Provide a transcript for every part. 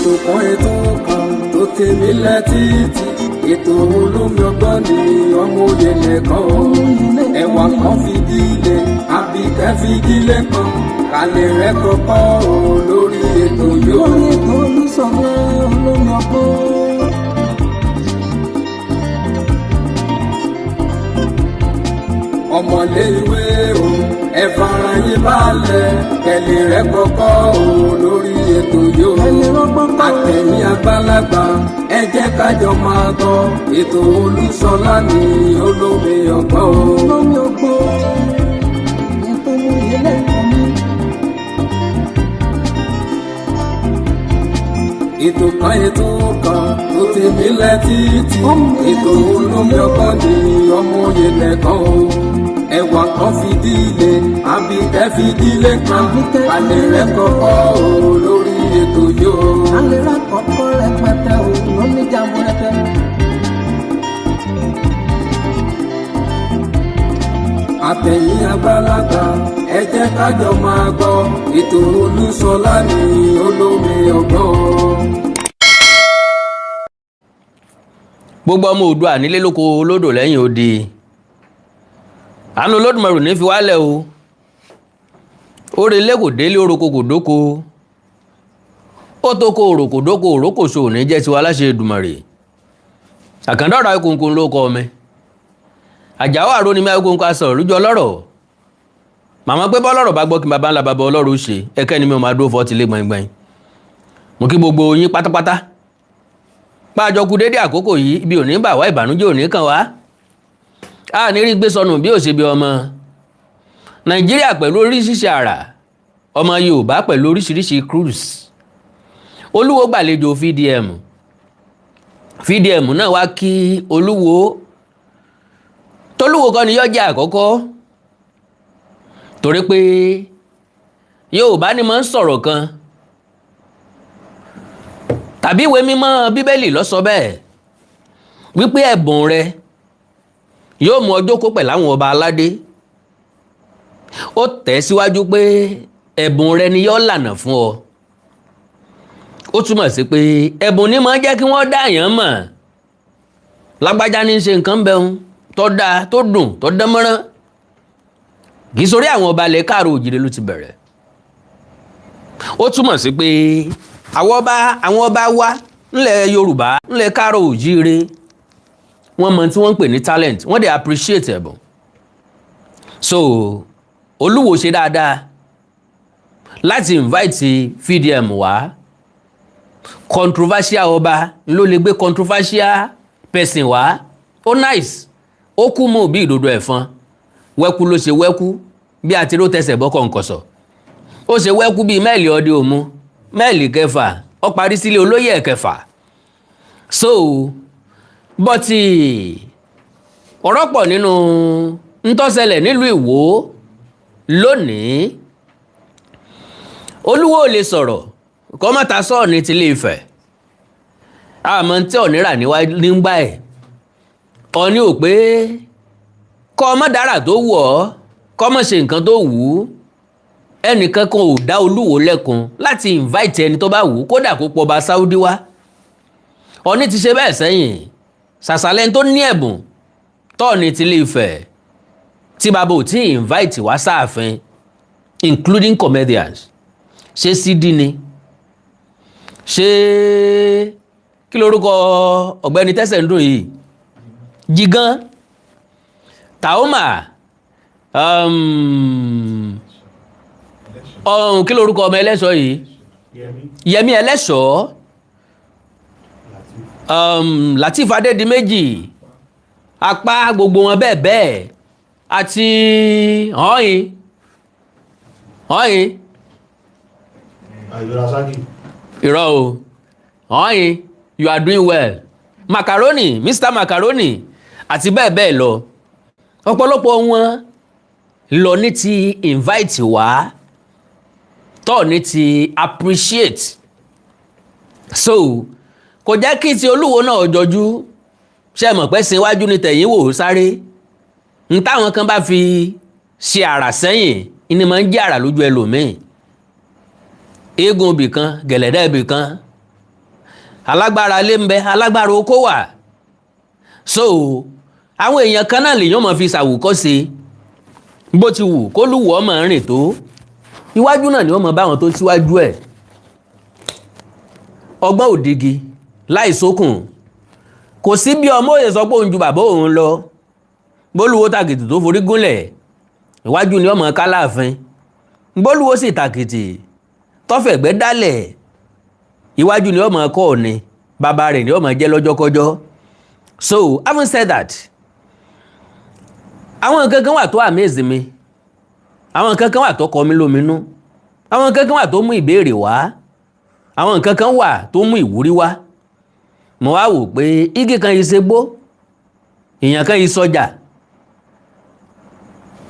Ètò kan, ètò kan tó tèmi lẹ́tìtì, ètò olómi ọgbọ́n ni ọmọ òye lẹ́kọ̀ọ́ ẹwà kan fìdílé àbíkẹ́ fìdílé kan kálẹ̀ rẹ kọ́kọ́ o lórí ètò yóò. Lórí ètò Olúṣọlá olómi ọgbọ́n. Ọmọlé ìwé o, ẹ fara yín balẹ̀, kẹlẹ̀ rẹ kọ́kọ́ o lórí ètò yóò. Ẹni rọ́gbọ́n kọ́. Àtẹ̀yìn àgbàlagbà, ẹ jẹ́ kájọ máa gbọ́ ètò Olúṣọlá ní olómi ọgbọ́n o. Olómi ọgbọ́n ètò oyè lẹ́kọ̀ọ́ mi. Ètò kan, ètò kan tó ti nílẹ̀ títí, ètò olómi ọgbọ́n ní ọmọ òye lẹ́kọ̀ọ́ o, ẹwà kan fìdílé àbíkẹ́ fìdílé kan alẹ́ rẹ kọ́kọ́ o lórí ètò yóò. Alẹ́ rà kọ́kọ́ rẹpẹtẹ o lóníjàmbó rẹpẹ. Àtẹ̀yìn àgbàlagbà, ẹ jẹ́ kájọ máa gbọ́ ètò Olúṣọlá ní olómi ọgbọ́n. Gbogbo ọmọ Oòduà nílé lóko lódò lẹ́yìn odi, àánú Olódùmarè ní fi wálẹ̀ o. Ó relé kò délé, oroko kò dóko, ó tó kó òrò kò dóko, òrókòso ò ní jẹ́ tiwa láṣẹ Èdùmàrè. Àkàndọ̀rọ̀ Ayíkóńkó ló kọ́ mi, àjàwọ̀ àrò ni mi Ayíkóńkó asọ̀rọ̀ lójú ọlọ́rọ̀. Màmá pé bọ́lọ́rọ̀ bá gbọ́ kí baba ńlá baba ọlọ́rọ̀ ó ṣe ẹ̀kẹ́ ni mi ò máa dúró fọ́ tilé gbọ̀ngbọ̀n. Mo kí gbogbo yín pátápátá pàjọ kú dédé àkókò yìí. Ibi ò ní bà wá, ìbànújẹ́ ò ní kàn wá, a ní rí gbé sọnù bí ò ṣe bí ọmọ Nàìjíríà pẹ̀lú oríṣiríṣi àrà, ọmọ Yorùbá pẹ̀lú oríṣiríṣi cruise. Olúwo gbàlejò VDM, VDM náà wá kí Olúwo. Tolúwo kọ́ ni yóò jẹ́ àkọ́kọ́, torí pé Yorùbá ni máa ń sọ̀rọ̀ kan tàbí ìwé mímọ́ Bíbélì ló sọ bẹ́ẹ̀ wípé ẹ̀bùn rẹ yóò mú ọjọ́ kó pẹ̀lú àwọn ọba aládé. Ó tẹ̀ síwájú pé ẹ̀bùn rẹ ni yóò lànà fún ọ. Ó túmọ̀ sí pé ẹ̀bùn ni máa ń jẹ́ kí wọ́n dá àyàn mọ̀, lágbájá ní í ṣe nǹkan bẹ́ẹ̀ tó dáa, tó dùn, tó dán mọ́rán. Kì í sórí àwọn ọba ilẹ̀ káàró òjìrè ló ti bẹ̀rẹ̀. Ó túmọ̀ sí pé àwọn ọba wa ńlẹ̀ Yorùbá, ńlẹ̀ káàró òjìrè, wọ́n mọ tí wọ́n ń pè ní talent, wọ́n dẹ̀ appreciate ẹ̀bùn. So Olúwo ṣe dáadáa láti invite VDM wá. Controversial ọba ló lè gbé controversial person wá. Ó nice, ó kú mọ́ bí ìdodo ẹ̀fọn. Wẹ́kú ló ṣe wẹ́kú bí àtiró tẹsẹ̀ bọ́kọ̀ nkọ̀sọ̀. Ó ṣe wẹ́kú bíi mẹ́ẹ̀lì ọdẹ òmu, mẹ́ẹ̀lì kẹfà, ó parí sílé olóyè kẹfà. So but ọ̀rọ̀ pọ̀ nínú ntọ́sẹ̀lẹ̀ nílùú Ìwó lónìí. Olúwo ò lè sọ̀rọ̀ kọ́mọ́ta sọ̀rọ̀ ní tilé Ifẹ̀, àmọ́ tí ọ̀ní rà nígbà ẹ̀. Ọ̀ní ò pé kọ́ ọmọ dára tó wù ọ́, kọ́ ọmọ ṣe nǹkan tó wù ú. Ẹnìkan kan ò dá Olúwo lẹ́kun láti invite ẹni tó bá wù ú, kódà kó pọ̀ bá Saudi wá. Ọ̀ní ti ṣe bẹ́ẹ̀ sẹ́yìn. Ṣàṣàlẹ̀ tó ní ẹ̀bùn tọ́ọ̀ni tilé Ifẹ̀ tí bàbá ò tí ì invite wá sáàfin, including comedians. Ṣé sídìí ni? Ṣé kí lorúkọ ọ̀gbẹ́ni tẹ́sẹ̀ ń dùn yìí? Jigan Taoma, kí lorúkọ ọmọ ẹlẹ́ṣọ́ yìí? Yẹmí Ẹlẹ́ṣọ́, Lateef Adédìméjì, apá gbogbo wọn bẹ́ẹ̀ bẹ́ẹ̀, àti hàn-ín hàn-ín. Irọ́ o, hàn-ín, you are doing well. Macaroni, Mr Macaroni, àti bẹ́ẹ̀ bẹ́ẹ̀ lọ. Ọ̀pọ̀lọpọ̀ wọn lọ ní ti invite wá, tọ́ ní ti appreciate. So kò jẹ́ kí ti Olúwo náà jọjú. Ṣe mọ̀ pé síwájú ni tẹ̀yìn wò ó sáré n táwọn kan bá fi ṣe àrà sẹ́yìn ni máa ń jẹ́ àrà lójú ẹlòmíì. Eégún ibì kan, gẹ̀lẹ́dẹ́ ibì kan. Alágbára ilé ń bẹ, alágbára oko wà. So àwọn èèyàn kan náà lèèyàn máa fi ṣàwòkọ́ṣe. Bó ti wù kó lùwọ́ ọmọ rìn tó, iwájú náà ni wọ́n máa bá wọn tó síwájú ẹ̀. Ọgbọ́n òdigi láì sókùn, kò sí bí ọmọ òye sọ pé òun ju bàbá òun lọ. Bólúwo tàkìtì tó forí gúnlẹ̀, iwájú ni ọmọ kálàfin. Bólúwo sì tàkìtì tọ́fẹ̀gbẹ́ dálẹ̀, iwájú ni ọmọ kọ́ òní, bàbá rẹ̀ ni ọmọ jẹ́ lọ́jọ́kọ́jọ́. So having said that, àwọn nǹkan kan wà tó amaze mi, àwọn nǹkan kan wà tó kọ mí lóminú, àwọn nǹkan kan wà tó mú ìbéèrè wá, àwọn nǹkan kan wà tó mú ìwúrí wá. Mo wá wò pé igi kan yìí ṣe gbó, èèyàn kan yìí sọjà,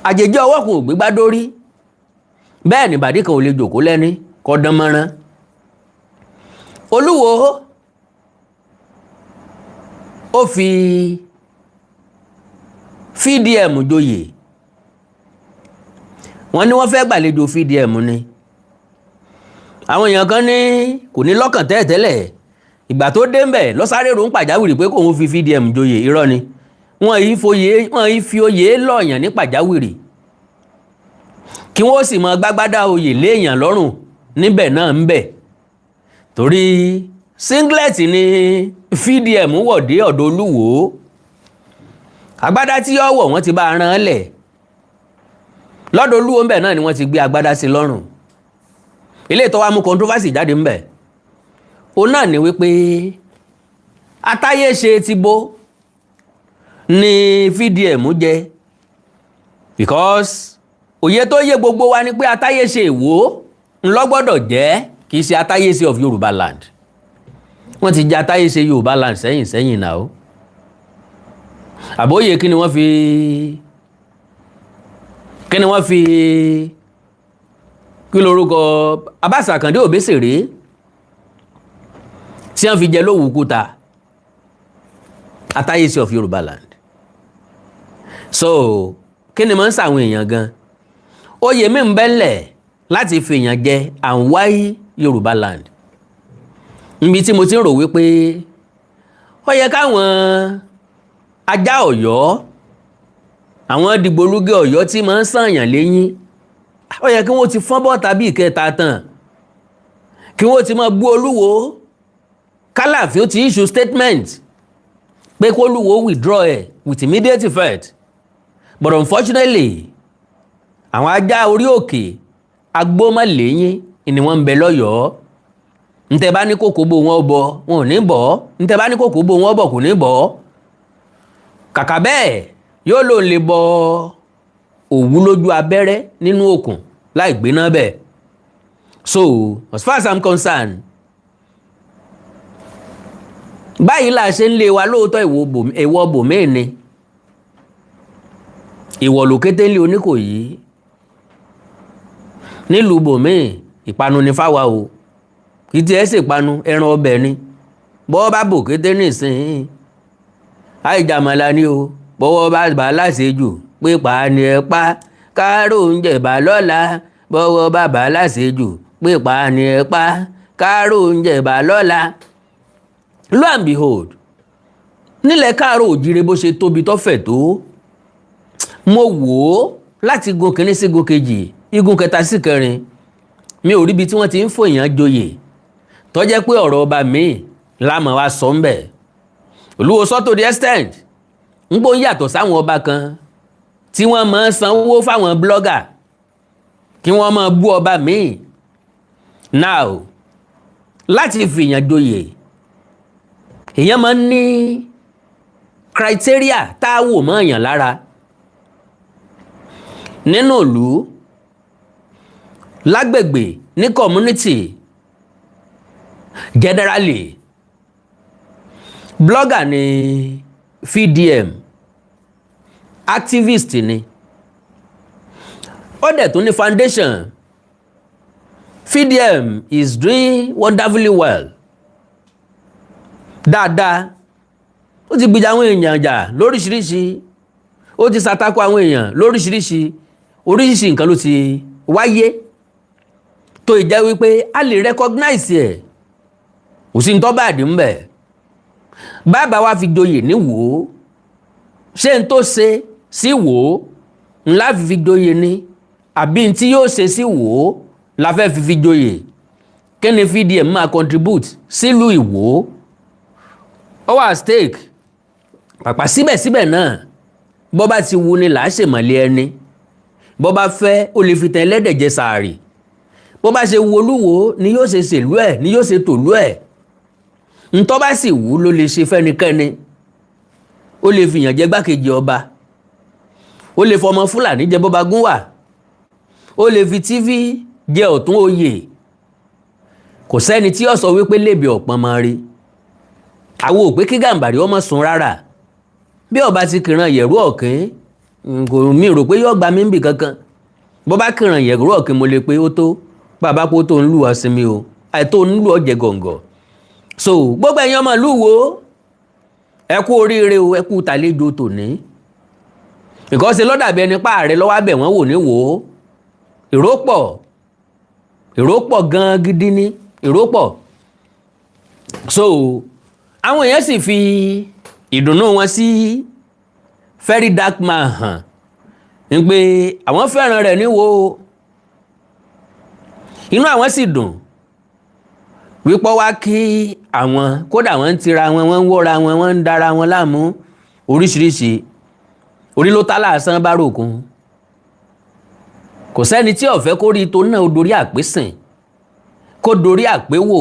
àjèjì ọwọ́ kan ò gbégbá dórí, bẹ́ẹ̀ ni bàdí kan ò lè jòkó lẹ́ni kọ́ dán mọ́rán. Olúwo ó fi VDM joyè. Wọ́n ní wọ́n fẹ́ gbàlejò VDM ni. Àwọn èèyàn kan ní kò ní lọ́kàn tẹ́lẹ̀tẹ́lẹ̀, ìgbà tó dé ńbẹ̀ lọ́sáré ro ń pàjáwìrì pé kóun fi VDM joyè. Irọ́ ni. Wọ́n yìí fi oyè lọ̀yàn ní pàjáwìrì, kí wọ́n sì mọ gbágbádá oyè léèyàn lọ́rùn níbẹ̀ náà ń bẹ̀, torí singlet ni VDM wọ̀ dé ọ̀dọ̀ Olúwo. Agbádá tí yọ wọ̀, wọ́n ti bá a rán án lẹ̀ lọ́dọ̀ Olúwo ńbẹ̀ náà ni wọ́n ti gbé agbádá sí lọ́rùn. Ilé ìtọ́wá mú controversy jáde ńbẹ̀, òun náà ni wípé atáyé ṣe ti bó ni VDM jẹ, because òye tó yé gbogbo wa ni pé atáyé ṣe Ìwó ńlọ́gbọ́dọ̀ jẹ́, kì í ṣe atáyé ṣe of Yorùbá land. Wọ́n ti jẹ́ atáyé ṣe Yorùbá land sẹ́yìn sẹ́yìn náà o. Àbóyè kí ni wọ́n fi kí lorúkọ Abbas Àkàndé Òbésèré tí wọ́n fi jẹ lówù kúta atáyéṣe of Yorùbá land? So kí ni mo ń sàwọn èèyàn gan oyè mi ń bẹ́lẹ̀ láti fi èèyàn jẹ, and why Yorùbá land? Níbi tí mo ti ń rò wípé ó yẹ káwọn ajá Ọ̀yọ́, àwọn dìgbòlugi Ọ̀yọ́ tí máa ń sànyàn léyìn, ó yẹ kí wọ́n ti fọ́n bọ́ta bí ìkẹta tán, kí wọ́n ti máa bú Olúwo, kálàfin ó ti issue statement pé kó Olúwo withdraw ẹ̀ with immediate effect. But unfortunately, àwọn ajá orí òkè agbómọ̀lẹ́yìn ni wọ́n ń bẹ lọ́yọ̀ọ́. Ntẹ bá ní kókó bó wọn bọ, wọn ò ní bọ̀. Ntẹ bá ní kókó bó wọn bọ̀, kò ní bọ̀. Kàkà bẹ́ẹ̀, yóò lòun lè bọ òwú lójú abẹ́rẹ́ nínú òkun láì gbéná bẹ́ẹ̀. So as far as I'm concerned, báyìí là ṣe ń lé wa lóòótọ́. Ìwọ bòmíì ni ìwọ̀ lòkété ńlẹ̀ Oníkòyí nílùú bòmíì. Ìpanu ni fáwa o, kì í tiẹ̀ ṣèpanu, ẹran ọbẹ̀ ni. Bọ́wọ́ bá bò kété nísìnyí, àìjàmọ̀lá ni o. Bọ́wọ́ bá bá láṣejù, pípa ni ẹ pa kárò ń jẹ̀bà lọ́la. Bọ́wọ́ bá bá láṣejù, pípa ni ẹ pa kárò ń jẹ̀bà lọ́la. Lo and behold, nílẹ̀ káàró òjìrè, bó ṣe tóbi tó fẹ̀ tó, mo wò ó láti gun kínní sí gun kejì, igun kẹta sí kẹrin, mi ò ríbi tí wọ́n ti ń fòyàn joyè tó jẹ́ pé ọ̀rọ̀ ọba míì lámọ̀ wá sọ ń bẹ̀. Olúwo sọ to the extent ń gbó yàtọ̀ sáwọn ọba kan tí wọ́n máa ń sanwó fáwọn blogger kí wọ́n máa bú ọba míì. Now, láti fìyàn joyè, èèyàn máa ń ní criteria tá a wò mọ́ èèyàn lára nínú ìlú, lágbègbè, ní community generally. Blogger ni VDM, activist ni, ó dẹ̀ tún ní foundation. VDM is doing wonderfully well, dáadáa. Ó ti gbìjà àwọn èèyàn jà lóríṣiríṣi, ó ti ṣàtakò àwọn èèyàn lóríṣiríṣi. Oríṣiríṣi nǹkan ló ti wáyé tó ìjẹ́ wípé a lè recognize ẹ̀. Kò sí ní tọ́ báàdì ń bẹ̀. Bàbá wa fi joyè ní Wò ó, ṣé n tó ṣe sí Wò ó ńlá fi joyè ni, àbí n tí yóò ṣe sí Wò ó la fẹ́ fi joyè? Kí ni VDM máa contribute sílùú Ìwó? Ó wà stake pàpà. Síbẹ̀síbẹ̀ náà, bọ́ bá ti wu ni là á ṣèmọ̀lẹ́ ẹni. Bọ́ bá fẹ́, ó lè fi tan ẹlẹ́dẹ̀ jẹ sàárì. Bó bá ṣe wu Olúwo ni yóò ṣe ṣèlú ẹ̀, ni yóò ṣe tòlú ẹ̀. Ntọ́ bá sì wù ló lè ṣe fẹ́nikẹ́ni. Ó lè fìyàn jẹ gbákejì ọba, ó lè fọmọ Fúlàní jẹ bọ́ba gún wà, ó lè fi Tiv jẹ ọ̀tún oyè. Kò sẹ́ni tí ó sọ wípé lébi ọ̀pọ̀n máa rí. Àwọn ò pé kí Gàǹbàrí ọmọ sùn rárá. Bí ọba ti kìran yẹ̀rú ọ̀kín, kò mí rò pé yóò gba mí níbì kankan. Bó bá kìran yẹ̀rú ọ̀kín, mo lè pé ó tó bàbá kó tó ń lù wá sinmi o, àìtó ń lù ọ̀jẹ̀ gọ̀ǹgọ̀. So gbogbo ẹ̀yin ọmọ ìlú wo, ẹ kú oríire o, ẹ kú tàlejò tòní. Ìkọ́sí lọ́dàbí ẹni páàrẹ lọ́wọ́ abẹ̀ wọ́n wò ní wò ó. Èrò pọ̀, èrò pọ̀ gan-an gidi ní èrò pọ̀. So àwọn èèyàn sì fi ìdùnnú wọn sí Very Dark Man hàn ń pé àwọn fẹ́ràn rẹ̀ níwò, inú àwọn sì dùn wípọ́ wá kí àwọn. Kódà wọ́n ń tira wọn, wọ́n ń wọ́ra wọn, wọ́n ń dara wọn láàmú oríṣiríṣi. Orí ló tá láàsán bá ròkun. Kò sẹ́ni tí ó fẹ́ kó rí tó náà dorí àpésìn, kó dorí àpéwò.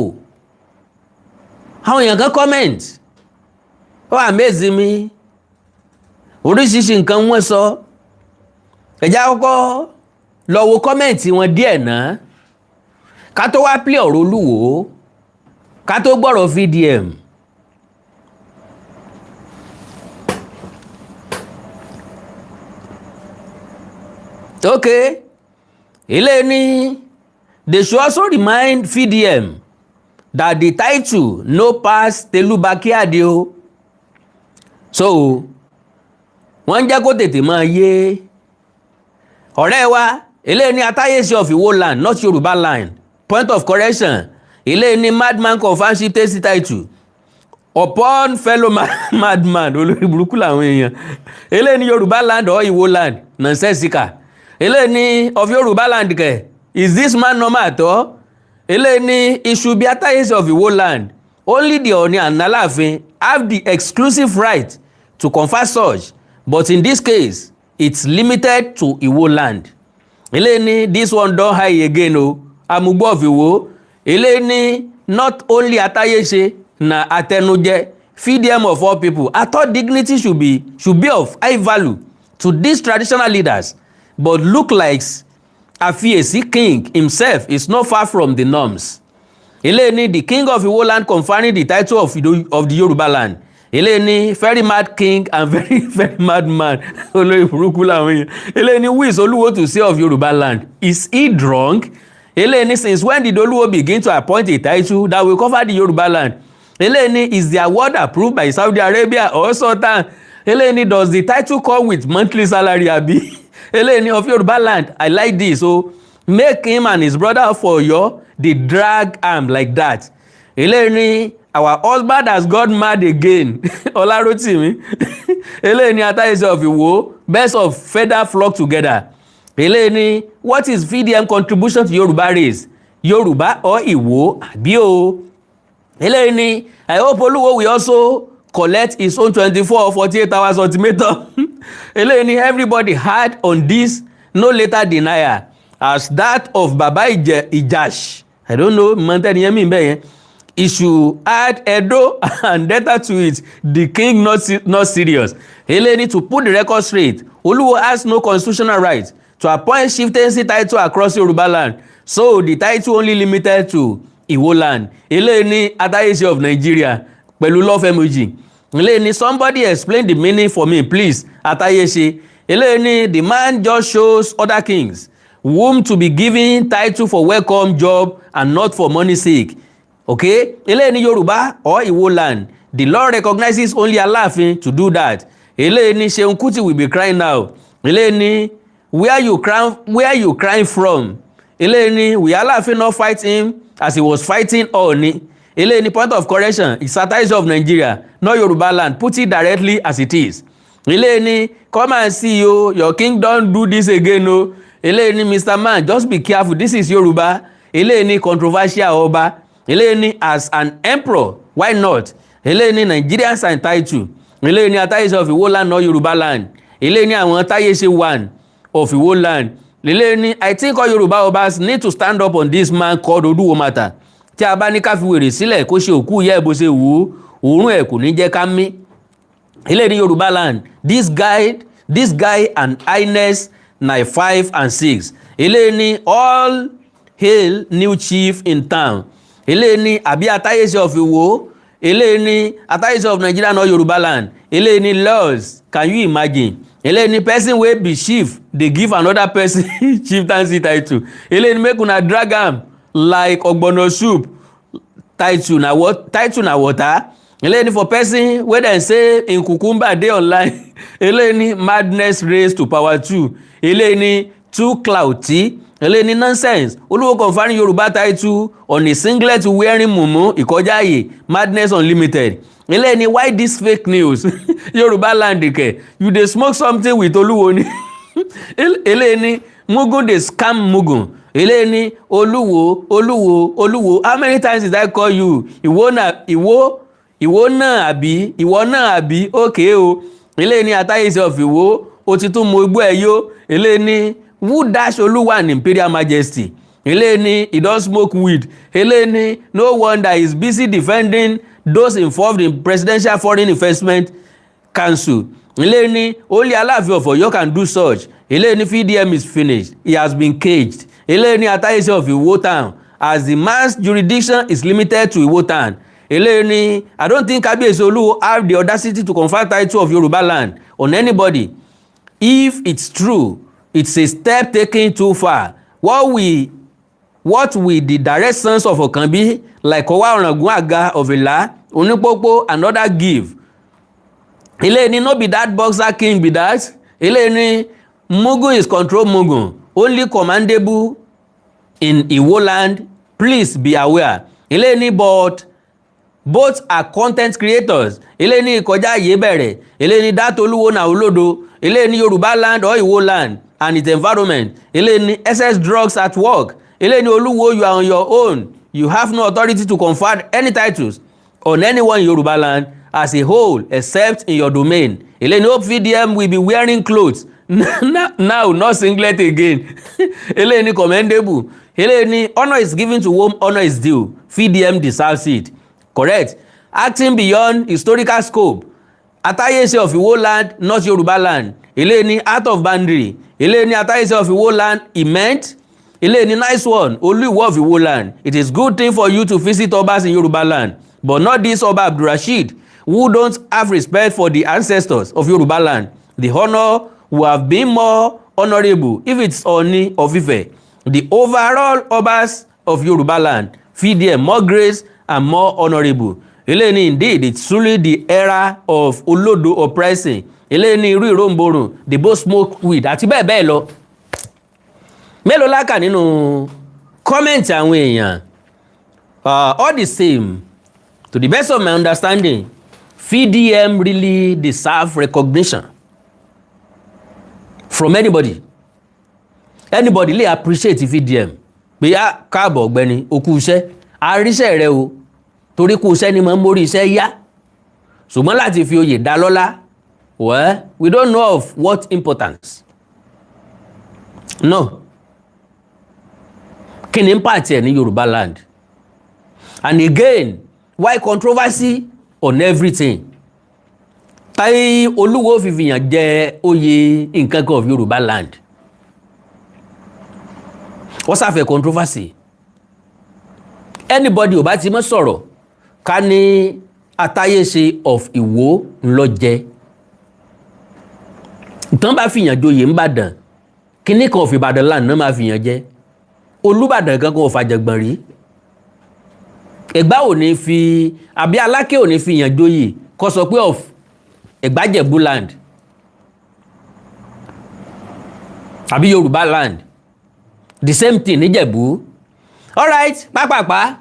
Àwọn èèyàn kan comment, ó amaze mi, oríṣiríṣi nǹkan wọ́n sọ. Ẹ̀já kọ́kọ́ lọ wo comment wọn díẹ̀ náà, ká tó wá play ọ̀rọ̀ Olúwo, ká tó gbọ́rọ̀ VDM. Okay, ilé ní they should also remind VDM that the title no pass Telu backyard o. So wọ́n ń jẹ́ kó tètè máa yé ọ̀rẹ́ wa. Eléyìí ní Atáyéṣe of Iwo land, not Yorùbá land. Point of correction. Eléyìí ní madman confirm chieftaincy title upon fellow madman. Olórí burúkú làwọn èèyàn. Eléyìí ní Yorùbá land or Iwo land, nonsensical. Eléyìí ní of Yorùbá land kẹ, is this man normal at all? Eléyìí ní it should be Atáyéṣe of Iwo land. Only the Ọọ̀ni and Aláàfin have the exclusive right to confer such, but in this case it's limited to Iwo land. Eléyìí ní this one don high again o, amugbo of Iwo. Eléyìí ní not only Atáyéṣe na atẹnujẹ. VDM of all people, I thought dignity should be of high value to these traditional leaders, but look like Afiesi king himself is not far from the norms. Eléyìí ní the king of Iwo land conferring the title of the Yoruba land. Eléyìí ní very mad king and very very mad man. Olórí burúkú làwọn yẹn. Eléyìí ní who is Olúwo to say of Yoruba land? Is he drunk? Eléyìí ní since when did Olúwo begin to appoint a title that will cover the Yoruba land? Eléyìí ní is the award approved by Saudi Arabia or Sultan? Eléyìí ní does the title come with monthly salary abi? Eléyìí ní of Yoruba land, I like this o. Make him and his brother for Oyo dey drag am like that. Eléyìí ní our husband has gone mad again, Ọláròtìmí. Eléyìí ní Atáyéṣe of Ìwó, birds of feather flock together. Eléyìí ní what is VDM contribution to Yorùbá race, Yorùbá or Ìwó àbí o? Eléyìí ní I hope Olúwo will also collect his own 24 or 48 hours ultimatum. Eléyìí ní everybody hard on this, no later denial as that of Baba Ijash. I don't know mọ̀ntẹ́ni yẹn mi bẹ́ẹ̀ yẹn. He should add Edo and Delta to it. The king not serious. Eléyìí ní to put the record straight, Olúwo has no constitutional right to appoint chieftaincy title across Yoruba land, so the title only limited to Iwo land. Eléyìí ní Atáyéṣe of Nigeria pẹ̀lú love emoji. Eléyìí ní somebody explain the meaning for me please, Atáyéṣe. Eléyìí ní the man just shows other kings whom to be given title for welcome job and not for money sake. Okay, eléyìí ní Yorùbá or Iwo land, the law recognizes only Aláàfin to do that. Eléyìí ní Seun Kuti will be crying now. Eléyìí ní where you crying from? Eléyìí ní will Aláàfin not fight him as he was fighting Ọọ̀ni? Eléyìí ni point of correction, it's Atayese of Nigeria, not Yoruba land. Put it directly as it is. Eléyìí ni come and see o, your king don do this again o. Eléyìí ni Mr. Man, just be careful, this is Yoruba. Eléyìí ni controversial ọba. Eléyìí ni as an emperor, why not? Eléyìí ni Nigerians are entitled. Eléyìí ni Atayese of Iwo land, not Yoruba land. Eléyìí ni àwọn Táyéṣe one of Iwo land. Eléyìí ni I think all Yoruba obas need to stand up on this man called Olúwo matter. Tí a bá ní ká fi wèrè sílẹ̀ kó ṣe òkú ìyá ẹ̀ bó ṣe wù ú, òórùn ẹ̀ kò ní jẹ́ ká mí. Eléyìí ní Yorùbá land, this guy and highness na five and six. Eléyìí ní all hail new chief in town. Eléyìí ní àbí Atáyéṣe of Ìwó. Eléyìí ní Atáyéṣe of Nigeria, not Yorùbá land. Eléyìí ní laws, can you imagine? Eléyìí ní person wey be chief dey give another person chieftaincy title. Eléyìí ní make una drag am like ogbono soup, title na what, title na water. Eléyìí ní for person wey dem say im cucumber dey online. Eléyìí ní madness raised to power two. Eléyìí ní too clouty. Eléyìí ní nonsense, Olúwo conferring Yorùbá title on a singlet wearing mumu, ìkọjá àyè, madness unlimited. Eléyìí ní why this fake news? Yorùbá land kẹ, you dey smoke something with Olúwo ni. Eléyìí ní mugun dey scam mugun. Eléyìí ní Olúwo, Olúwo, Olúwo, how many times did I call you? Ìwọ náà, ìwọ, ìwọ náà àbí ìwọ náà àbí? Okay o. Eléyìí ní Atáyéṣe of Ìwó, o ti tún mọ igbó ẹ yó. Eléyìí ní who dash Olúwa an imperial majesty? Eléyìí ní he don smoke weed. Eléyìí ní no wonder he is busy defending those involved in Presidential Foreign Investment Council. Eléyìí ní only Aláàfin of Ọ̀yọ́ can do such. Eléyìí ní VDM is finished, he has been caged. Eléyìí ní Atáyéṣe of Ìwó town, as the man's jurisdiction is limited to Ìwó town. Eléyìí ní I don't think Kábíyèsí Olúwo have the audacity to confer title of Yorùbá land on anybody. If it's true, it's a step taken too far. What we the direct sons of Ọ̀kànbí like Ọwá Ọ̀ràngún, Àga of Ìlá, Onípópó and other give? Eléyìí ní no be that boxer king be that. Eléyìí ní mugun is control mugun, only commandable in Iwo land, please be aware. Eléyìí ní but both are content creators. Eléyìí ní ìkọjá àyè bẹ̀rẹ̀. Eléyìí ní that Olúwo na olódo. Eléyìí ní Yorùbá land or Iwo land and its environment. Eléyìí ní excess drugs at work. Eléyìí ní Olúwo, you are on your own. You have no authority to confer any titles on anyone in Yorùbá land as a whole except in your domain. Eléyìí ní hope VDM will be wearing clothes now, not singlet again. Eléyìí ní commendable. Eléyìí ní honour is given to whom honour is due. VDM deserves it. Correct. Acting beyond historical scope. Atayese of Iwo land, not Yoruba land. Eléyìí ní out of boundary. Eléyìí ní Atayese of Iwo land he meant. Eléyìí ní nice one, Olú Ìwó of Iwo land. It is good thing for you to visit obas in Yoruba land, but not this Oba Abdulrasheed who don't have respect for the ancestors of Yoruba land. The honour would have been more honourable if it's Ooni of Ife. The overall obas of Yoruba land feed them more grace and more honourable. Eléyìí ní indeed, it's truly the era of olodo uprising. Eléyìí ní irú ìròǹborùn, they both smoke weed, àti bẹ́ẹ̀ bẹ́ẹ̀ lọ. Mélòó lákà nínú comment àwọn èèyàn? All the same, to the best of my understanding, VDM really deserve recognition from anybody. Anybody lè appreciate VDM pé á káàbọ̀, ọ̀gbẹ́ni, o kú iṣẹ́, àríṣẹ́ rẹ o, torí kú iṣẹ́ ni mo ń mórí iṣẹ́ yá. Ṣùgbọ́n láti fi oyè dá lọ́lá, well, we don't know of what importance. No, kí ni impact ẹ̀ ní Yorùbá land? And again, why controversy on everything? Táyé Olúwo fi fìyàn jẹ oyè nǹkan kan of Yorùbá land, wọ́n sáfẹ́ controversy. Anybody ò bá ti mọ́ sọ̀rọ̀ ká ní Atáyéṣe of Ìwó ńlọ jẹ tán bá fìyàn joyè ńbàdàn, kíní kan of Ìbàdàn land náà máa fìyàn jẹ. Olúbàdàn kankan ò fàjẹ̀gbọ̀n rí. Ẹ̀gbá ò ní fi, àbí Aláké ò ní fìyàn joyè kó sọ pé of Ẹ̀gbájẹ̀bú land àbí Yorùbá land. The same thing níjẹ̀bú. Alright, pápápá.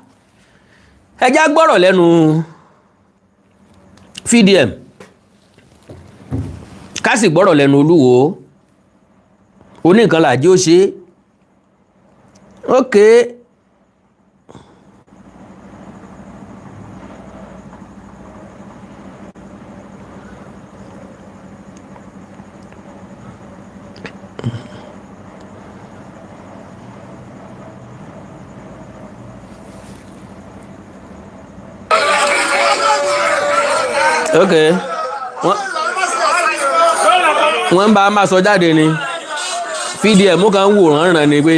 Ẹ já gbọ́rọ̀ lẹ́nu VDM, ká sì gbọ́rọ̀ lẹ́nu Olúwo. Oníkan làjẹ́ ó ṣe é. Ok, wọ́n ń bá a máa sọ jáde ni. VDM kan ń wòran ràn ni pé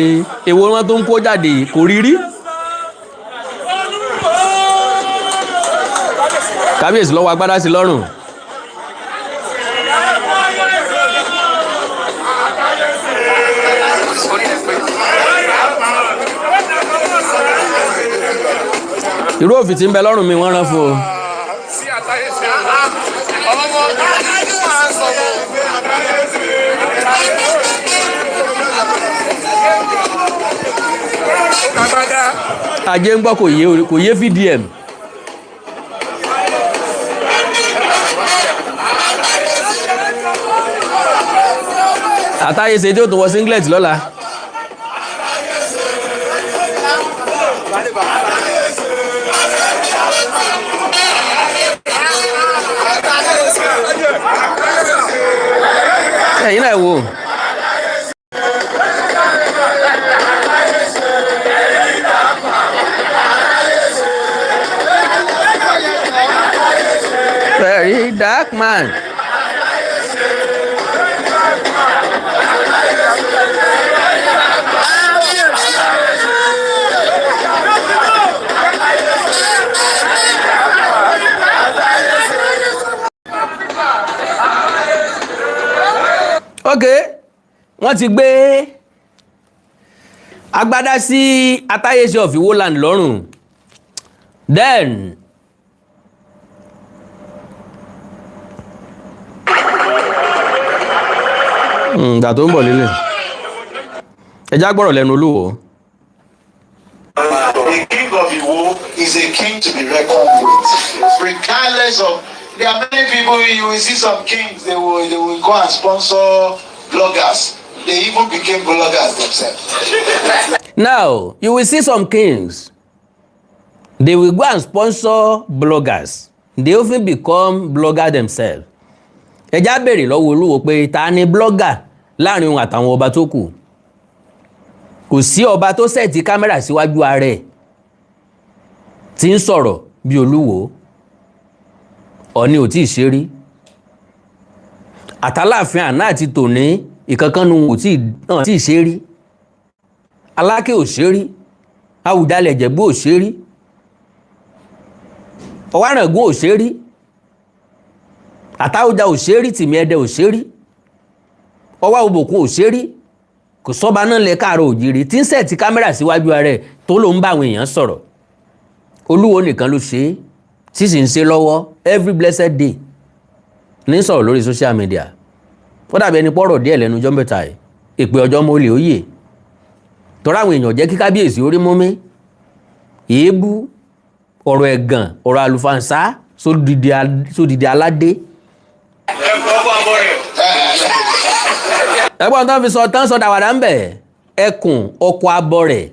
èwo wọn tó ń kó jáde yìí, kò rí rí. Kábíyèsí lọ́wọ́ agbádá sí lọ́rùn. Irú òfin tí ń bẹ lọ́rùn mi, wọ́n rán fún o. Sí àtàyè ṣe ọmọ máa ń sọ fún. Kàgbádá. Ajé ń gbọ́, kò yé, kò yé VDM. Àtàyè ṣe tí ó tún wọ singlet lọ́la. Ẹ̀yin náà wò. Very dark man. Ok, wọ́n ti gbé agbádá sí Atáyéṣe of Iwoland lọ́rùn. Then ìgbà tó ń bọ̀ lílẹ̀, ẹ já gbọ́rọ̀ lẹ́nu Olúwo. The king of Iwo is a king to be reckoned with, regardless of. There are many people, you will see some kings, they will go and sponsor bloggers. They even became bloggers themselves. Now, you will see some kings, they will go and sponsor bloggers. They often become bloggers themselves. Ẹ já béèrè lọ́wọ́ Olúwo pé ta ni blogger láàrin òun àtàwọn ọba tó kù? Kò sí ọba tó set camera síwájú ara ẹ̀ tí ń sọ̀rọ̀ bí Olúwo. Ọ̀ní ò tí ì ṣe rí, àtàláàfin àná àti tòní, ìkankan nu ò tí ì ṣe rí. Aláké ò ṣe rí, Àwùjalẹ̀ Ìjẹ̀bú ò ṣe rí, Ọ̀wárangún ò ṣe rí, Àtàwùjá ò ṣe rí, Tìmí Ẹdẹ ò ṣe rí, Ọwá Òbòkun ò ṣe rí. Kò sọ́ba náà lẹ káàárọ̀ òjìrì tí ń set camera síwájú ara ẹ̀ tó ló ń bá àwọn èèyàn sọ̀rọ̀. Olúwo nìkan ló ṣe é, tí sì ń ṣe lọ́wọ́ every blessed day, ní sọ̀rọ̀ lórí social media. Ó dàbí ẹni pọ̀rọ̀ díẹ̀ lẹ́nu ọjọ́ mẹ́ta ẹ̀ èpè ọjọ́ mọ́lẹ̀ ó yè tọ́ra àwọn èèyàn jẹ́ kí kábíyèsí orí mú mi, èébú, ọ̀rọ̀ ẹ̀gàn, ọ̀rọ̀ àlùfànṣá sódìdí aládé. Ẹgbọ́n tán fi sọ tán sọ dàwàdà ń bẹ̀, ẹkùn ọkọ̀ abọ́ rẹ̀,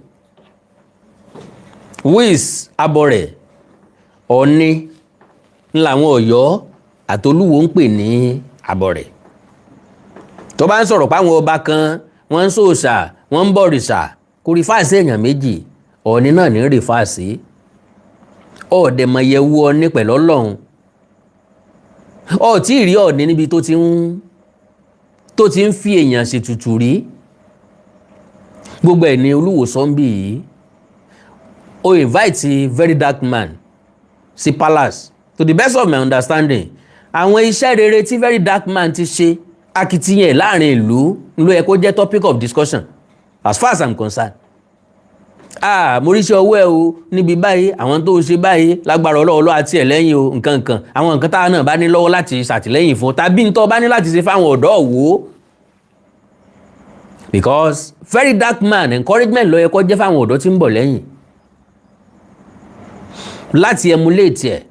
wíìs abọ́ rẹ̀, Ọ̀ní ńláwọn Ọ̀yọ́ àtolúwo ń pè ní abọ́ rẹ̀. Tó bá ń sọ̀rọ̀ páwọn ọba kan wọ́n ń sòòṣà, wọ́n ń bọ̀rìṣà, kò rí fáàsì èèyàn méjì, Ọ̀ní náà ní rí fáàsì. Ọ̀ọ́dẹ̀mọ̀yẹ̀wò Ọ̀ní pẹ̀lú Ọlọ́run. Ọ̀ọ́tí ìrí Ọ̀ní níbi tó ti ń fi èèyàn ṣètùtù rí. Gbogbo ẹ̀ ní Olúwo sọ́ńbì yìí. O invite very dark man sí palace. To the best of my understanding, àwọn iṣẹ́ rere tí very dark man ti ṣe, akitiyan láàrin ìlú, ló yẹ kó jẹ́ topic of discussion as far as I'm concerned. Ah, mo rí iṣẹ́ ọwọ́ ẹ o níbi báyìí, àwọn tó ṣe báyìí, lágbára ọlọ́ọ̀lọ́ àti ẹ̀ lẹ́yìn o, nǹkan nǹkan, àwọn nǹkan táwọn náà bá ní lọ́wọ́ láti ṣàtìlẹ́yìn fún, tàbí ntọ́ bá ní láti ṣe fáwọn ọ̀dọ́ wò ó, because very dark man, encouragement ló yẹ kó jẹ́ fáwọn ọ̀dọ́ tí ń bọ̀ lẹ́yìn. Láti emulate ẹ̀,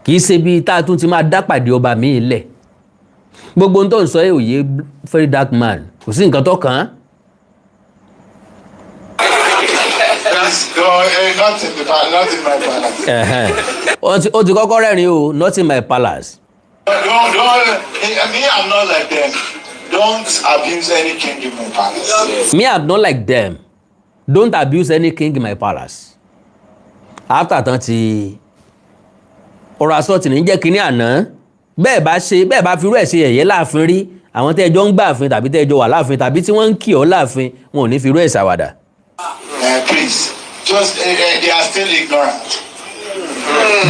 kì í ṣe bí tá a tún ti máa dá pàdé ọba míì lẹ̀. Gbogbo ohun tó ń sọ yìí ò yé Very Dark Man, kò sí nǹkan tó kàn án. No, not in not in my palace. Ẹ̀hẹ́n. Ó ti kọ́kọ́ rẹ́rìn o, not in my palace. Don't, me, I'm not like them. Don't abuse any king in my palace. Me, I'm not like them. Don't abuse any king in my palace. After tán ti ọ̀rọ̀ asọ́tì ní jẹ́ kínní àná, bẹ́ẹ̀ bá ṣe bẹ́ẹ̀, bá firú ẹ̀ ṣe yẹ̀yẹ́ láàfin rí, àwọn tẹ́ ẹ jọ ń gbààfin tàbí tẹ́ ẹ jọ wà láàfin tàbí tí wọ́n ń kì ọ́ láàfin, wọn ò ní firú ẹ̀ ṣàwàdà. Please, just they are still ignorant.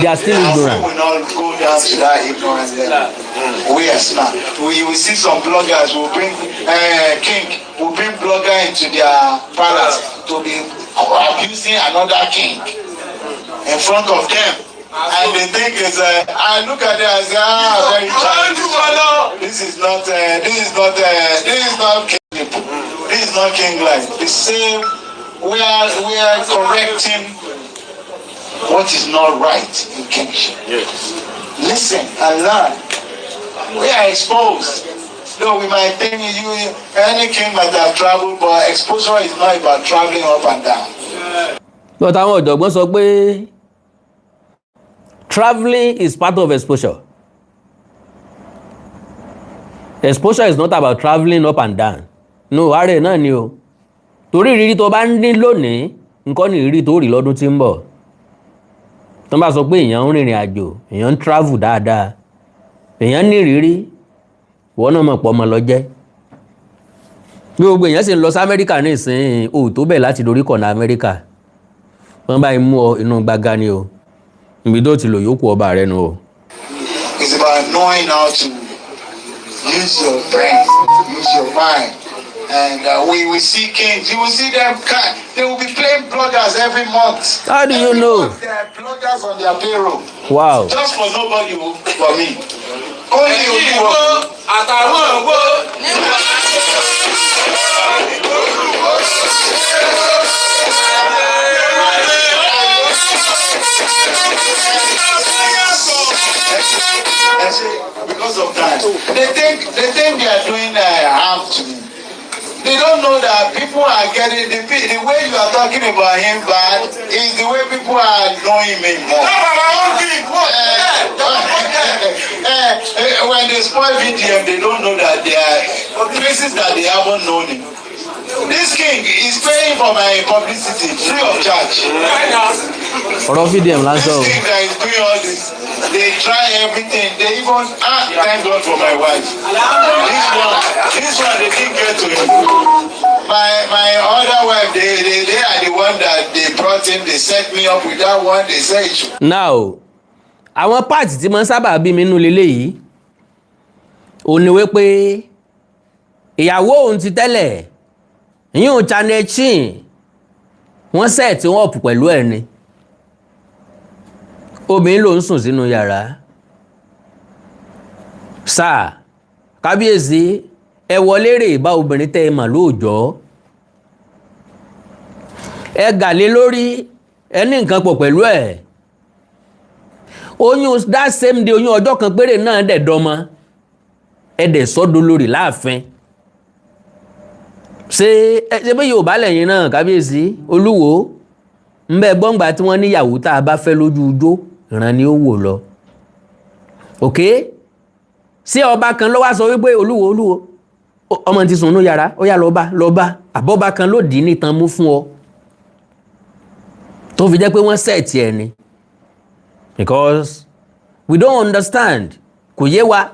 They are still And we ignorant. Will not go down to that ignorance level. We are smart. We will see some bloggers will bring king will bring blogger into their palace to be abusing another king in front of them. And they think it's I look at them and say, "Ah, very childish. This is not king. This is not king life." The same, we are correcting what is not right in kingship. Listen and learn. We are exposed. Though we might think you any king might have traveled, but exposure is not about traveling up and down. But àwọn ọ̀jọ̀gbọ́n sọ pé travelling is part of exposure. Exposure is not about travelling up and down. No, ààrẹ náà ni o, torí ìrírí tó bá ń ní lónìí nǹkan ní ìrírí tó rí lọ́dún tí ń bọ̀. Tó bá sọ pé èèyàn ń rìnrìn àjò, èèyàn ń travel dáadáa, èèyàn ní ìrírí, ìwọ náà mọ̀ pọ̀ ọmọ lọ jẹ́. Bí gbogbo èèyàn sì ń lọ sí Amẹ́ríkà ní ìsìn, o tó bẹ̀ láti dorí kọ̀nà Amẹ́ríkà, wọ́n bá mú ọ inú gbága ni o, ibi tó ti lò yókù ọba rẹ nu o. It's about knowing how to use your brain, use your mind. And we see kings, you will see them, they will be playing bloggers every month. How do you Every know? month they are bloggers on their payroll. Just for nobody, for me. Only Ẹ̀yin Oluwo. Wo àtàwọn wo nígbà. I say, because of that. They think they are doing harm to me. They don't know that people are getting the way you are talking about him bad is the way people are knowing me more. When they spoil VDM, they don't know that there are places that they haven't known him. This king is paying for my publicity free of charge. Ọ̀rọ̀ VDM lásán o. This king that is doing all this, they try everything. They even, ah, thank God for my wife. This one, they didn't get to him. My other wife, they are the one that they brought him. They set me up with that one. They say it should Now, àwọn part tí mo ń sábà bí mi nínú leléyìí ò ní wípé ìyàwó òun ti tẹ́lẹ̀ yíò Channel Chin, wọ́n set wọ́n up pẹ̀lú ẹ̀ ni. Obìnrin ló ń sùn sínú yàrá sáà. Kábíyèsí, ẹ wọlé rè bá obìnrin tẹ́ ẹ mà lóòjọ́, ẹ gàlé lórí, ẹ ní nǹkan pọ̀ pẹ̀lú ẹ̀. Oyún that same day, oyún ọjọ́ kan péré náà dẹ̀ dọ́mọ, ẹ dẹ̀ sọ́dọ̀ lórí láàfin. Ṣé ẹ ṣe bí Yorùbá lẹ́yìn náà, kábíyèsí Olúwo ńbẹ gbọ́ngbà tí wọ́n níyàwó tá a bá fẹ́ lójú ijó, ìran ni ó wò lọ. Ok, ṣé ọba kan ló wá sọ wípé, "Olúwo, Olúwo, ọmọ ti sùn nínú yàrá, ó yá, lọ bá, lọ bá"? Àbọ̀bá kan ló dì í nítan mú fún ọ tó fi jẹ́ pé wọ́n set ẹ̀ ni? Because we don't understand, kò yé wa.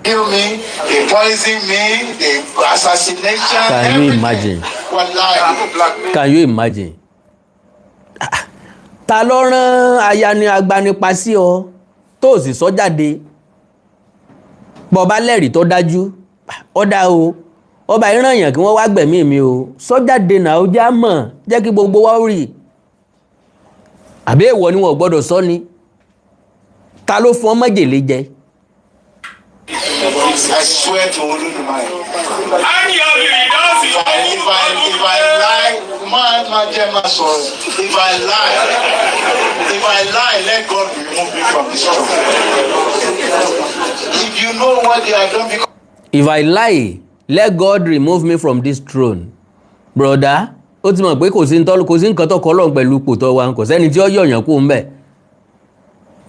Kill me, they poison me, they assassination. Can you Everything. Imagine? Wallahi. Can you imagine? Ah, ta ló rán ayani agbanipa sí ọ tó o sì sọ jáde? Bọ́ba lẹ́rìí tó dájú, ó dá o, ọba ìrànyàn kí wọ́n wá gbẹ̀mí mi o, sọ jáde náà, ó já mọ̀, jẹ́ kí gbogbo wa ó rí i. Àbí èèwọ̀ ni, wọn ò gbọ́dọ̀ sọ ni? Ta ló fún ọ májèlé jẹ? I swear to Olódùmarè. If I lie, má má jẹ́ má sọ̀rọ̀. If I lie, let God remove me from this throne. If you know what they have done, because "If I lie, let God remove me from this throne." Broda, ó ti mọ̀ pé kò sí ntọ́, kò sí nǹkan tó kọ́ lọ́n pẹ̀lú ipò tó wa. Kò sẹ́ni tí ó yọ̀yàn kú ń bẹ̀.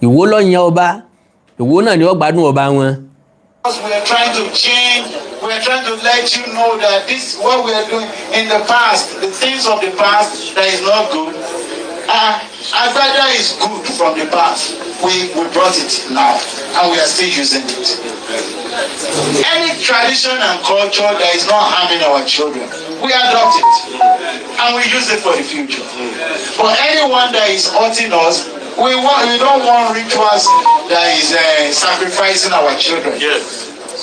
Ìwó ló yan ọba, ìwó náà ni ó gbádùn ọba wọn. We are trying to change, we are trying to let you know that this, what we are doing in the past, the things of the past that is not good. Agbada is good from the past. We brought it now and we are still using it. Any tradition and culture that is not harming our children, we adopt it and we use it for the future. But anyone that is hurting us, we don't want rituals that is sacrificing our children.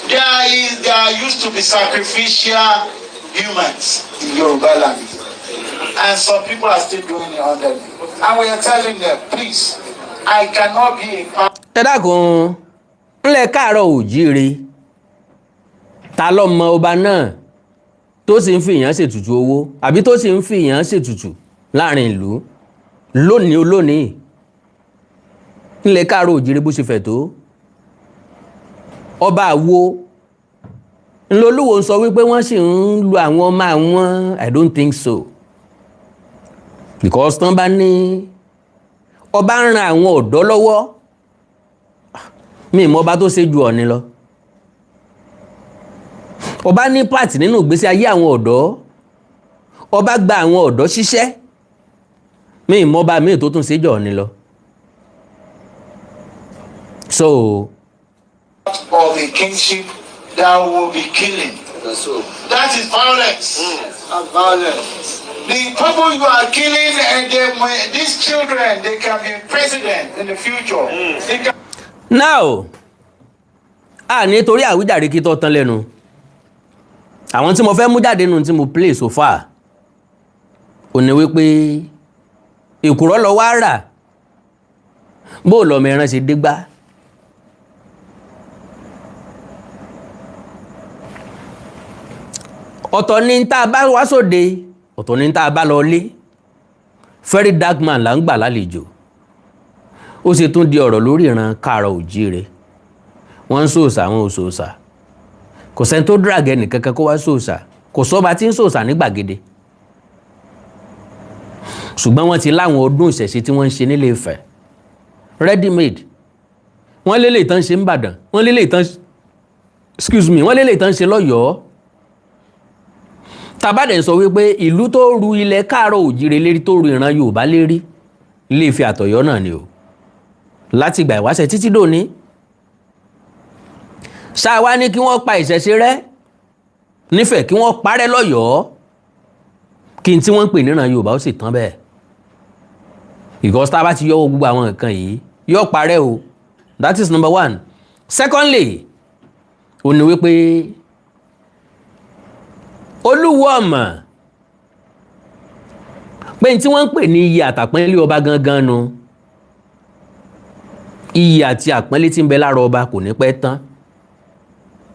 There used to be sacrificial humans in Yoruba land. And some people are still doing it under me. And we are telling them, please, I cannot be a part Ẹ dákun, ńlẹ̀ káàárọ̀ òjíire, ta ló mọ ọba náà tó sì ń fi èèyàn ṣètùtù owó àbí tó sì ń fi èèyàn ṣètùtù láàrin ìlú lónìí olónìí ńlẹ̀ káàárọ̀ òjíire bó ṣe fẹ̀ tó? Ọba àwo ńlọlúwo ń sọ wípé wọ́n sì ń lu àwọn ọmọ àwọn. I don't think so, because tán bá ní ọba ń ran àwọn ọ̀dọ́ lọ́wọ́, mi ìmọ̀ ọba tó ṣe ju Ọ̀ọ̀ni lọ. Ọba ní part nínú ìgbésí ayé àwọn ọ̀dọ́, ọba gba àwọn ọ̀dọ́ ṣiṣẹ́. Mi ìmọ̀ ọba míì tó tún ṣe jù Ọ̀ọ̀ni lọ. So of a kingship that will be killing. That is violence. Violence. The people you are killing, and these children, they can be president in the future. They can Now, a nítorí àwíjàre kí tó tán lẹ́nu àwọn tí mo fẹ́ mú jáde nù tí mo play so far, ò ní wípé èkùrọ́ lọ wá rà bó lọ́mọ ẹran ṣe dégbà. Ọ̀tọ̀ ni tá a bá wá sóde, ọ̀tọ̀ ni tá a bá lọ lé. Very dark man là ń gbà lálejò, ó sì tún di ọ̀rọ̀ lórí ìran káàrọ̀ òjíire. Wọ́n ń sòòsà, àwọn òsòòsà, kò sẹ́ni tó drag ẹnìkankan kó wá sòòsà, kò sọ́ba tí ń sòòsà ní gbàgede. Ṣùgbọ́n wọ́n ti láwọn ọdún ìṣẹ̀ṣe tí wọ́n ń ṣe nílé Ifẹ̀ ready made. Wọ́n lélẹ̀ ìtàn ṣe ń Ìbàdàn, wọ́n lélẹ̀ ìtàn, excuse me, wọ́n lélẹ̀ ìtàn ṣe lọ́yọ̀ọ́. Tabadẹ̀ ń sọ wípé ìlú tó ru ilẹ̀ káàrọ̀ òjíire lérí, tó ru ìran Yorùbá lérí, Ilé Ifẹ̀ àtọ̀yọ́ náà ni o, láti ìgbà ìwáṣẹ̀ títí dòní. Ṣáà wá ní kí wọ́n pa ìṣẹ̀ṣe rẹ́ nífẹ̀ẹ́, kí wọ́n parẹ́ lọ́yọ̀ọ́, kí n tí wọ́n ń pè níran Yorùbá ó sì tán bẹ́ẹ̀? Because tá a bá ti yọwọ́ gbogbo àwọn nǹkan yìí, yóò parẹ́ o. That is number one. Secondly, ó ní wípé Olúwo ọ̀mọ̀ pé n tí wọ́n ń pè ní iyì àtàpọ́nlé ọba gangan nu, iyì àti àpọ́nlé tí ń bẹ lára ọba kò ní pẹ́ tán.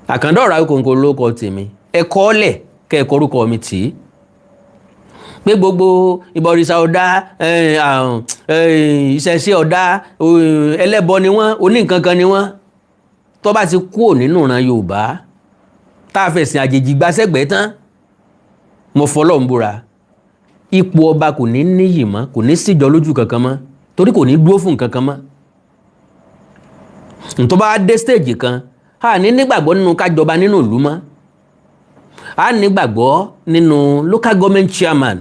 Àkàndá ọ̀rọ̀ Awíkonko ló kọ tèmi. Ẹ kọ́ ọ́lẹ̀ kẹ́ ẹ kọ orúkọ mi tì í pé gbogbo ìbọ̀rìṣà ọ̀dà, ìṣẹ̀ṣe ọ̀dà, ẹlẹ́bọ ni wọ́n, oníǹkankan ni wọ́n. Tó bá ti kúrò nínú ìran Yorùbá, tá a fẹ̀sìn àjèjì gba sẹ́gbẹ̀ẹ́ tán, mo fọlọ́ ń búra, ipò ọba kò ní níyì mọ́, kò ní síjọ lójú kankan mọ́, torí kò ní dúró fún nǹkan kan mọ́. Ntọ́ bá dé stage kan, a ní nígbàgbọ́ nínú kájọba nínú ìlú mọ́, a nígbàgbọ́ nínú local government chairman,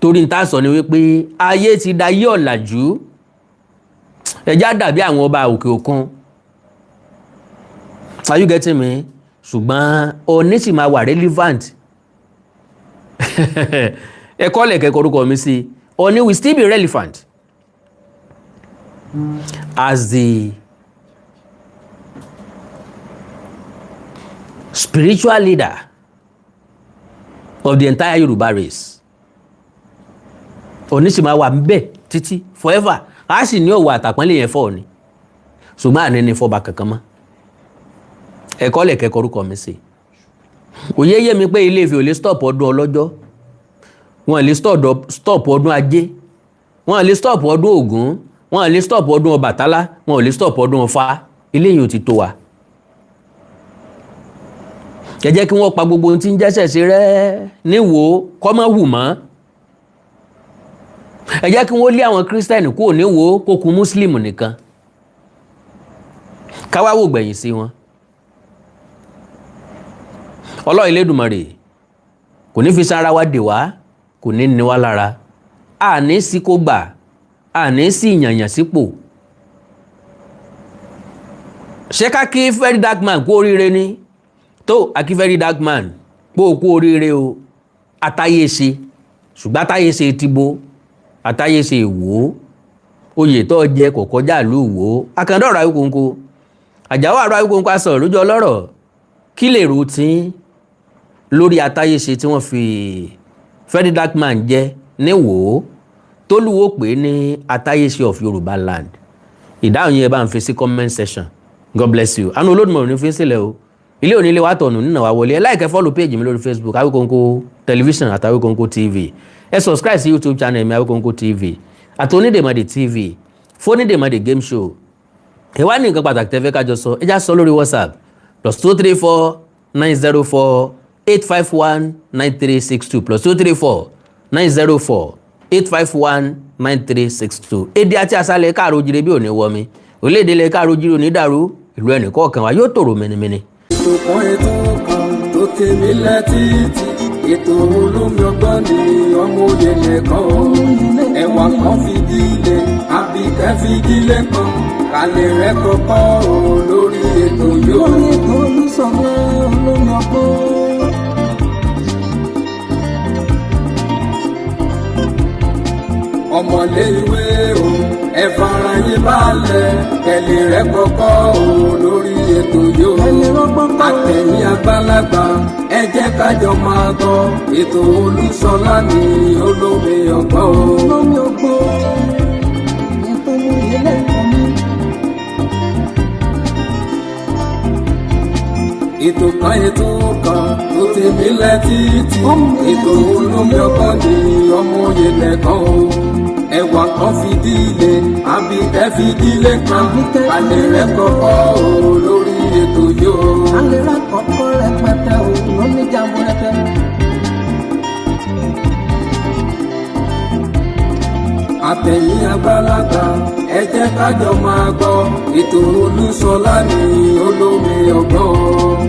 torí n ta sọ ni wípé ayé ti da yé ọ̀làjú, ẹja dàbí àwọn ọba òkè òkun. Are you getting me? Ṣùgbọ́n Ọọ̀ni sì máa wà relevant. Ẹ̀kọ́ lẹ̀kẹ́kọ̀ọ́ orúkọ mi sí, Ọọ̀ni will still be relevant as the spiritual leader of the entire Yoruba race. Ọọ̀ni sì máa wà ńbẹ̀ títí forever. A sì ní ọ̀wọ̀ àtàpọ́nlé yẹn fọ́ Ọọ̀ni, ṣùgbọ́n àní ní fọba kankan mọ́. Ẹ̀kọ́ lè kẹ́kọ̀ọ́ orúkọ mi sí. Òye yé mi pé Ilé Ifẹ̀ ò lè stop ọdún ọlọ́jọ́, wọn lè stop ọdún ajé, wọn lè stop ọdún Ògún, wọn lè stop ọdún Ọbàtálá, wọn ò lè stop ọdún Ọfá. Eléyìí ò ti tó wa. Ẹ jẹ́ kí wọ́n pa gbogbo ohun tí ń jẹ́sẹ̀ sí rẹ́ níwò kọ́ mọ́ hù mọ́. Ẹ jẹ́ kí wọ́n lé àwọn Kírísítẹ́nì kúrò níwò, kó kù Mùsùlùmí nìkan, káwá wò gbẹ̀yìn sí wọn. Ọlọ́run Elédùmarè kò ní fi sára wa dè wá, kò ní ní wá lára. Àní sí kó gbà, àní sí ìyànyàn sípò. Ṣé ká kí Very Dark Man kú oríire ni? Tó akí Very Dark Man pé ó kú oríire o, àtàyè ṣe. Ṣùgbọ́n àtàyè ṣe ti bo àtàyè ṣe Ìwò, oyè tó jẹ kò kọjá ìlú Ìwò. Àkàndá ọ̀rọ̀ Awíkonko, Àjàwọ̀ àrò Awíkonko, aṣọ lójú ọlọ́rọ̀. Kí lè rò tí lórí àtàyè ṣe tí wọ́n fi Very Dark Man jẹ níwò, tólúwo pé ní àtàyè ṣe of Yorùbá land? Ìdáhùn yẹn, bá ń fi sí comment section. God bless you. Àánú Olódùmarè ní fi ń sílẹ̀ o. Ilé òní ilé wa tọ̀nù nínú wa wọlé. Ẹ like, follow page mi lórí Facebook, Awikonko Television àti Awikonko TV. Ẹ subscribe sí YouTube channel mi, Awikonko TV àti Onídèmọdè TV, Fónídèmọdè game show. Ẹ wá ní nǹkan pàtàkì tẹ́ fẹ́ kájọ sọ, ẹ já sọ lórí WhatsApp, +2349048519362, +2349048519362. Èdè àti àṣàlẹ̀ káàró jíire bí òní wọmi, orílẹ̀-èdè ilẹ̀ káàró jíire òní dàrú, ìlú ẹnì kọ̀ọ̀kan wa yóò tòrò mẹ́nimẹ́ni. Ètò kan, ètò kan tó tèmi lẹ́tìtì, ètò olómi ọgbọ́n ni. Ọmọ òye nìkan o, ẹwà kan fìdílé, Àbíkẹ́ fìdílé kan kálẹ̀ rẹ kọ́kọ́ o lórí ètò yóò. Lórí ètò Olúṣọlá olómi ọgbọ́n. Ọmọlé ìwé o, ẹ fara yín balẹ̀, kẹ́lẹ́ rẹ kọ́kọ́ o lórí ètò yóò. Kẹ́lẹ́ rọ́gbọ́n kọ́. Àtẹ̀yìn àgbàlagbà, ẹ jẹ́ kájọ máa gbọ́ ètò Olúṣọlá ní olómi ọgbọ́n o. Olómi ọgbọ́n. Ètò mú ilé ẹ̀kọ́ mi. Ètò kan, ètò kan tó ti mílẹ̀ títì, ètò olómi ọgbọ́n ní. Ọmọ òye lẹ́kàn o, ẹwà kan fìdílé, Àbíkẹ́ fìdílé kan alẹ́ rẹ kọ́kọ́ o lórí ètò yóò. Alẹ́ rà kọ́kọ́ rẹpẹtẹ o, lóníjàmbó rẹpẹ. Àtẹ̀yìn àgbàlagbà, ẹ jẹ́ kájọ máa gbọ́ ètò Olúṣọlá ní olómi ọgbọ́n.